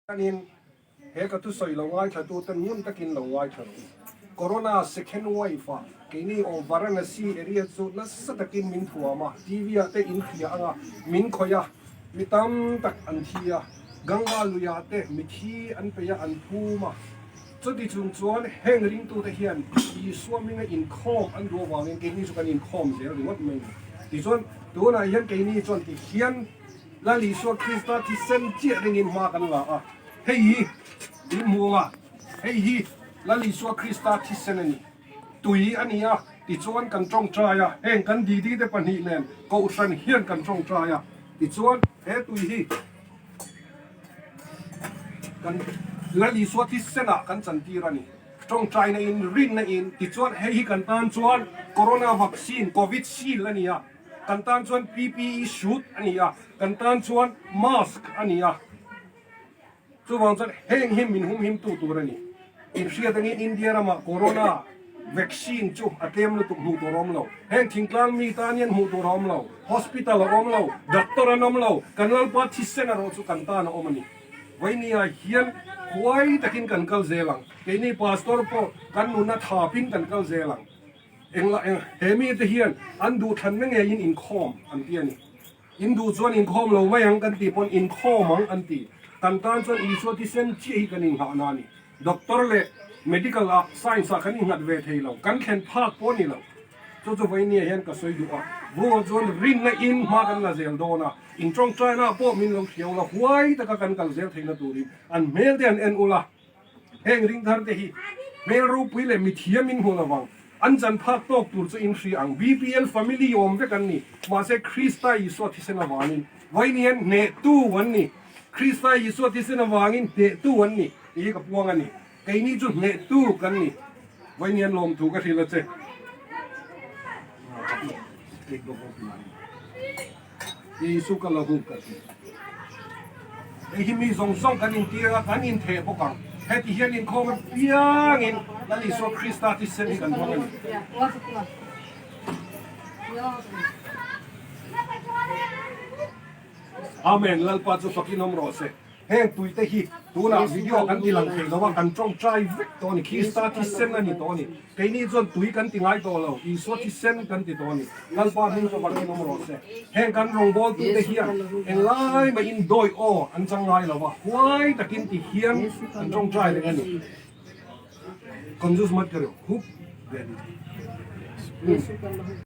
Chuanin he ka thusawi lo ngaithlatuten ngun takin lo ngaithla rawh u. Corona second wave ah keini aw Varanasi area chu nasa takin min thuam a, TV ah te in hria anga min khawih a, mi tam tak an thi a, Ganga lui ah te mi thi an peih a an phum a. Chuti chung chuan heng ringtute hian Isua hminga inkhawm an duh avangin keini chu kan inkhawm zel ringawt mai a ni. Tichuan tunah hian keini chuan ti hian Lal Isua Krista thisen chiah ringin hma kan la a, hei hi in hmu anga, hei hi Lal Isua Krista thisen a ni, tui a ni a, tichuan kan tawngtai a, heng kan didi te pahnih nen Kohhran hian kan tawngtai a, tichuan he tui hi kan Lal Isua thisenah kan chantir a ni, tawngtaina in, rinna in, tichuan hei hi kan tan chuan Corona vaccine, Covid shield a ni a. Kan tan chuan PPE suit a ni a, kan tan chuan mask a ni a. Chuvang chuan heng hi min humhimtu tur a ni. Inhriat angin India ramah corona vaccine chu a tlem lutuk hmuh tur a awm lo. Heng thingtlang mi tan hian hmuh tur a awm lo. Hospital a awm lo, doctor an awm lo, kan Lalpa thisen erawh chu kan tan a awm a ni. Vainia hian huai takin kan kal zel ang. Keini pastor pawh kan nuna thapin kan kal zel ang. Engla eng he mite hian an duh thlanna ngeiin inkhawm an ti a ni. In duh chuan inkhawm lo mai ang kan tih pawn inkhawm ang an ti. Kan tan chuan Isua thisen chiah hi kan inghahna a ni. Doctor leh medical ah science ah kan inghat ve thei lo, kan thlen phak pawh a ni lo. Chu chu vawinia hian ka sawi duh a, vungah chuan rinna in hma kan la zel dawn a, in tawngtaina ah pawh min lo hriau la, huai taka kan kal zel theihna turin an hmel te an en ula. Heng ringthar te hi hmel ropui leh mithiam in hmu lovang, an chan phak tawk tur chu in hria ang. BPL family awm vek an ni, mahse Krista Isua thisen avangin vawiin hian hnehtu an ni. Krista Isua thisen avangin hnehtu an ni tih hi ka puang a ni. Keini chu hnehtu kan ni. Vawiin hian lawmthu ka hrilh a che. Isu ka la hu ka ti. Hei hi mi zawng zawng kan intir a, kan intheh bawk ang. Heti hian inkhawm apiangin Lal Isua Krista thisen hi kan hmang a ni. Amen, Lalpa chu fakin awm rawh se. Heng tuite hi tunah video kan ti lang thei lo a, kan tawngtai vek tawh a ni. Krista thisen a ni tawh a ni. Keini chuan tui kan ti ngai tawh lo, Isua thisen kan ti tawh a ni. Lalpa hming chu vakin awm rawh se. Heng kan rawngbawltute hian englai mahin dawi aw an chang ngai lo va, huai takin ti hian an tawngtai reng a ni. Conjus mat ka reuh, hup ve a ni.